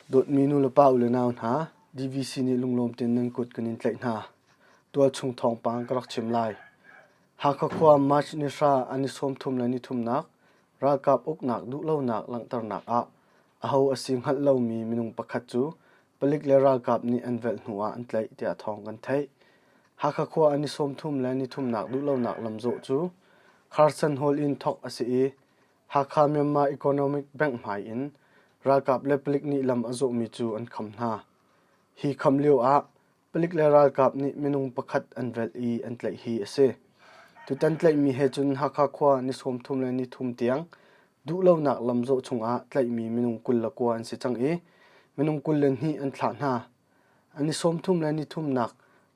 Dawtmi nulepa u le nau hna, DVC nih lunglawm tein nan kut kan in tlaih hna. Tualchung thawngpang ka rak chim lai. Hakha khua March ni hra an i 33 le ni thumnak ralkap uknak duhlonak langhternak ah aho a si hngalh lomi minung pakhat cu palik le ralkap nih an velh hnu ah an tlaih tiah thawng kan theih. Hakha khua an i 33 le ni thumnak duhlonak lamzawh cu Carson Hall in thawk a si i Hakha Myanmar Economic Bank hmai in ralkap le palik nih lam a zawhmi cu an kham hna. Hi kham lio ah palik le ralkap nih minung pakhat an velh i an tlaih hi a si. Tutan tlaihmi he cun Hakha khua ni 33 le ni thum tiang duhlonak lamzawh chungah tlaihmi minung 29 an si cang i minung 22 an thlah hna. An i 33 le ni thumnak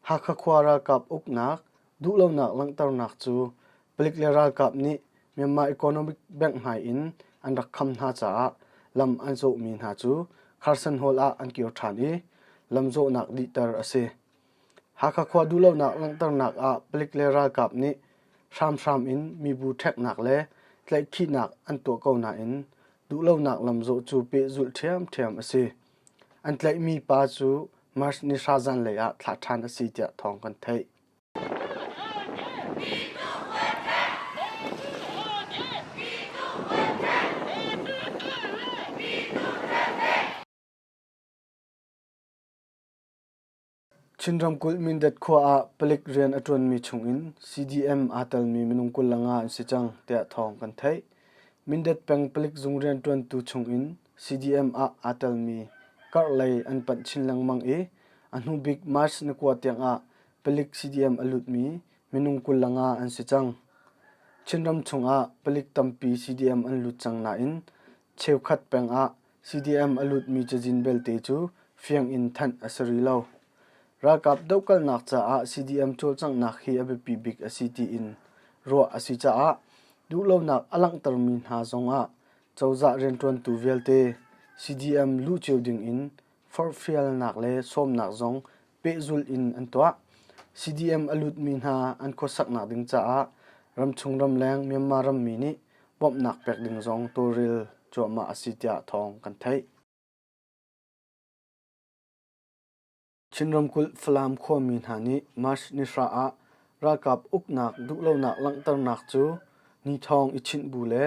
Hakha khua ralkap uknak duhlonak langhternak cu palik le ralkap nih Myanmar Economic Bank hmai in an rak kham hna caah lam an zawhmi hna cu Carson Hall ah an kir ṭhan i lamzawhnak dihter a si. Hakha khua duhlonak langhternak ah palik le ralkap nih hramhram in mibu ṭheknak le tlaihkhihnak an tuah ko nain duhlonak lamzawh cu pehzulh ṭhiamṭhiam a si. An tlaihmi pa cu March ni hra zanlei ah thlah ṭhan a si tiah thawng kan theih. Chin ramkulh Mindat khua ah palik rian a ṭuanmi chungin CDM aa telmi minung 25 an si cang tiah thawng kan theih. Mindat peng palik zung rianṭuantu chungin CDM ah aa telmi karhlei an panh chin lengmang i a hnubik March ni kua tiangah palik CDM a lutmi minung 25 an si cang. Chinram chungah palik tampi CDM an lut cang nain cheukhat peng ah CDM a lutmi cazin belte cu fiang in thanh a si rih lo. Ralkap dohkalnak caah CDM cawlcanghnak hi a biapi bik a si tiin ruah a si caah duhlonak a langhtermi hna zongah cozah rianṭuantu vialte CDM luh cio dingin forhfialnak le sawmnak zong pehzulh in an tuah. CDM a lutmi hna an khuasaknak ding caah ramchung ramleng Myanmar rammi nih bawmhnak pek ding zong tawlrel cuahmah a si tiah thawng kan theih. Chin ramkulh Falam khuami hna nih March ni hra ah ralkap uknak duhlonak langhternak cu ni thawng i chinh bu le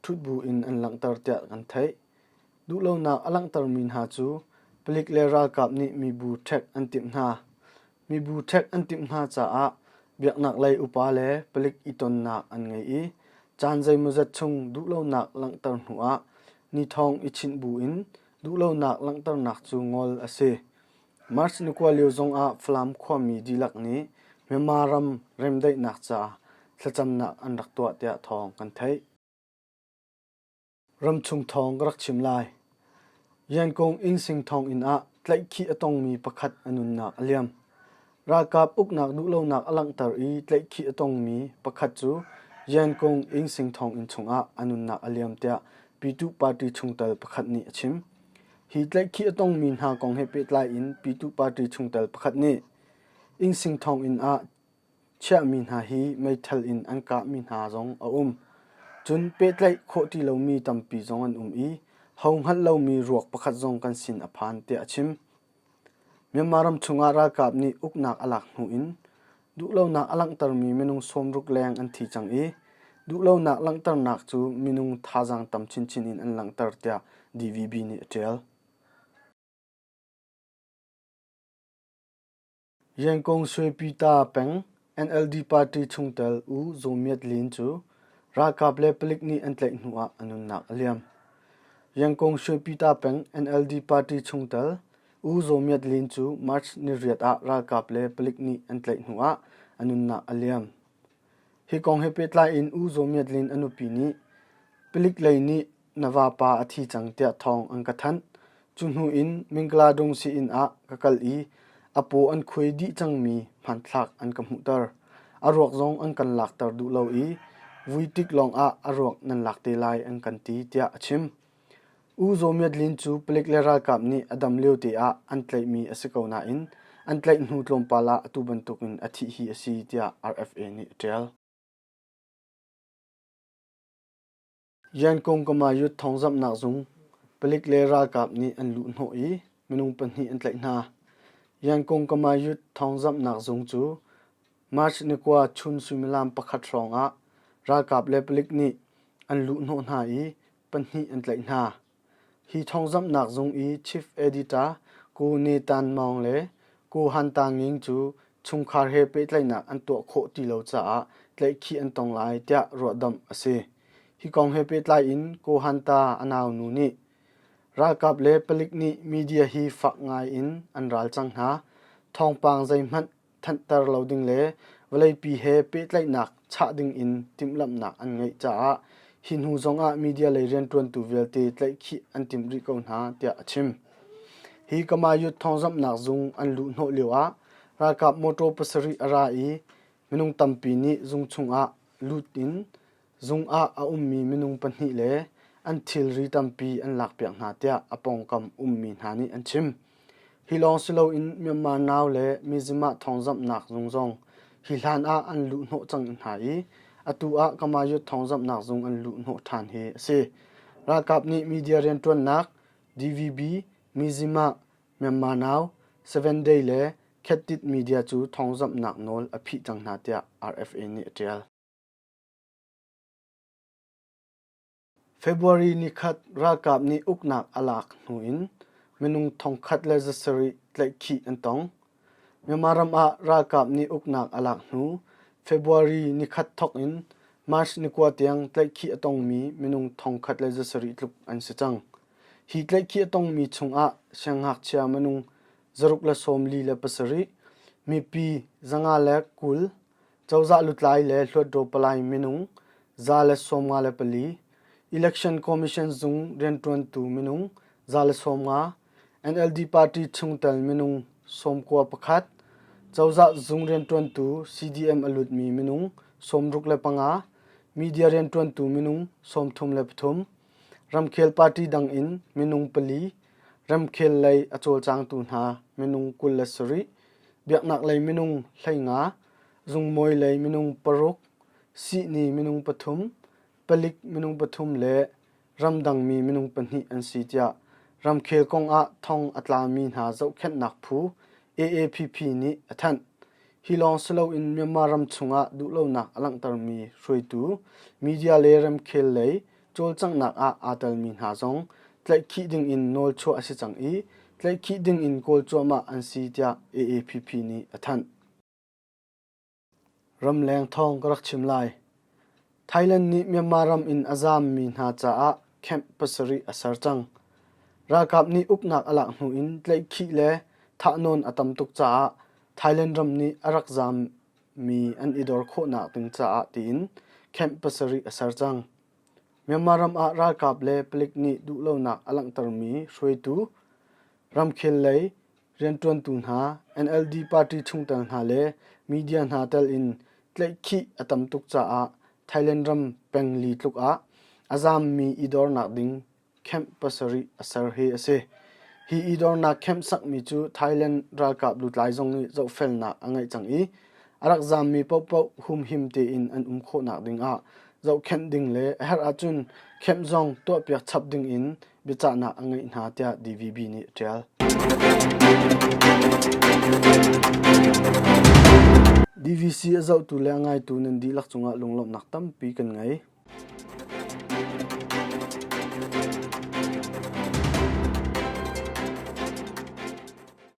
ṭhut bu in an langhter tiah kan theih. Duhlonak a langhtermi hna cu palik le ralkap nih mibu ṭhek an timh hna. Mibu ṭhek an timh hna caah biaknak lei upa le palik i tonnak an ngei i caan zeimawzat chung duhlonak langhter hnuah nithawng i chinh buin duhlonak langhternak cu ngol a si. March ni kua lio zongah Falam khuami dihlak nih Myanmar ram remdaihnak caah thlacamnak an rak tuah tiah thawng kan theih. Ramchung thawng ka rak chim lai. Yankung Innsing thonginn ah tlaihkhih a tongmi pakhat a nunnak a liam. Ralkap uknak duhlonak a langhter i tlaihkhih a tongmi pakhat cu Yankung Innsing thonginn chungah a nunnak a liam tiah Pyituh Party chungtel pakhat nih a chim. Hi tlaihkhih a tongmi hna kong he pehtlai in Pyituh Party chungtel pakhat nih Innsing thonginn ah Chiahmi hna hi meithal in an kahmi hna zong a um. Cun pehtlaih khawh ti lomi tampi zong an um i ho hngalh lomi ruak pakhat zong kan sin a phan tiah a chim. Myanmar ram chungah ralkap nih uknak a lak hnu in duhlonak a langhtermi minung 60 leng an thi cang i duhlonak langhternak cu minung thazaang tam chinchin in an langhter tiah DVB nih a ṭial. Yangon Shwepyita peng NLD party chungtel U Zaw Myat Lin cu ralkap le palik nih an tlaih hnu ah a nunnak a liam. Yangon Shwepyita peng NLD party chungtel U Zaw Myat Lin cu March ni riat ah ralkap le palik nih an tlaih hnu ah a nunnak a liam. Hi kong he pehtlai in U Zaw Myat Lin a nupi nih palik lei nih na vapa a thi cang tiah thawng an ka thanh. Cu hnu in Mingladung sii-inn ah ka kal i a paw an khuai dih cangmi hmanthlak an ka hmuhter. A ruak zong an kan lakter duh lo i vui tik lawngah a ruak nan lak te lai an kan ti tiah a chim. U Zaw Myat Lin cu palik le ralkap nih a dam lio te ah an tlaihmi a si ko nain an tlaih hnu tlawmpal ah atu bantukin a thih hi a si tiah RFA nih a ṭial. Yangon Kamayut thawngzamhnak zung. Palik le ralkap nih an luhhnawh i minung pahnih an tlaih hna. Yangon Kamayut thawngzamhnak zung cu March ni kua chun suimilam pakhat hrawng ah ralkap le palik nih an luhhnawh hna i pahnih an tlaih hna. Hi thawngzamhnak zung i Chief Editor Ko Ne Tan Maung le Ko Han Ta Nging cu chungkhar he pehtlaihnak an tuah khawh ti lo caah tlaihkhih an tong lai tiah ruahdamh a si. Hi kong he pehtlai in Ko Han Ta a naunu nih ralkap le palik nih media hi fak ngai in an ral cang hna. Thawngpang zeihmanh thanhter lo ding le vawleipi he pehtlaihnak chah ding in timhlamhnak an ngeih caah hi hnu zongah media lei rianṭuantu vialte tlaihkhih an timh rih ko hna tiah a chim. Hi Kamayut thawngzamhnak zung an luhhnawh lioah ralkap mawṭaw pasarih a ra i minung tampi nih zung chungah lut in Zung ah a ummi minung pahnih le an thilri tampi an lakpiak hna tiah a pawngkam ummi hna nih an chim. Hi lawng si loin Myanmar Now le Mizzima thawngzamhnak zung zong hi hlan ah an luhhnawh cang hna i atu ah Kamayut thawngzamhnak zung an luhhnawh ṭhan hi a si. Ralkap nih media rianṭuannak DVB, Mizzima, Myanmar Now, Seven Day le Khettit Media cu thawngzamhnak nawl a phih cang hna tiah RFA nih a ṭial. February nikhat ralkap nih uknak a lak hnu in minung 1,700 tlaihkhih an tong. Myanmar ram ah ralkap nih uknak a lak hnu February nikhat thawk in March ni kua tiang tlaihkhih a tongmi minung 1,700 tluk an si cang. Hi tlaihkhih a tongmi chungah siangngakchia minung 647, mipi 520, Cozah lutlai le hluatdaw palai minung 154, Election Commission zung rianṭuantu minung 150, NLD party chungtel minung 91, cozah zung rianṭuantu CDM a lutmi minung 65, media rianṭuantu minung 33, ramkhel party dang in minung pali, ramkhel lei a cawlcangtu hna minung 27, biaknak lei minung 15, zungmawi lei minung paruk, sihni minung pathum, palik minung pathum le ramdangmi minung pahnih an si tiah ramkhel kong ah thong a tlami hna zohkhenhnak phu AAPP nih a thanh. Hi lawng si loin Myanmar ram chungah duhlonak a langhtermi hruaitu, media le ramkhel lei cawlcanghnak ah aa telmi hna zong tlaihkhih dingin nawlchuah a si cang i tlaihkhih dingin kawl cuahmah an si tiah AAPP nih a thanh. Ramleng thawng ka rak chim lai. Thailand nih Myanmar ram in a zaammi hna caah camp pasarih a ser cang. Ralkap nih uknak a lak hnu in tlaihkhih le thahnawn a tam tuk caah Thailand ram nih a rak zaammi an i dor khawhnak ding caah tiin camp pasarih a ser cang. Myanmar ram ah ralkap le palik nih duhlonak a langhtermi hruaitu, ramkhel lei rianṭuantu hna, NLD party chungtel hna le media hna tel in tlaihkhih a tam tuk caah Thailand ram peng li tluk ah a zaammi i dornak ding camp pasarih a ser hi a si. Hi i dornak camp sakmi cu Thailand ralkap lutlai zong nih zohfelnak a ngeih cang i a rak zaammi paohpaoh humhim tein an um khawhnak ding ah zohkhenh ding le a herh ahcun camp zong tuahpiak chap ding in biachahnak a ngeih hna tiah DVB nih a ṭial. DVC a zohtu le a ngaitu nan dihlak cungah lunglawmhnak tampi kan ngei.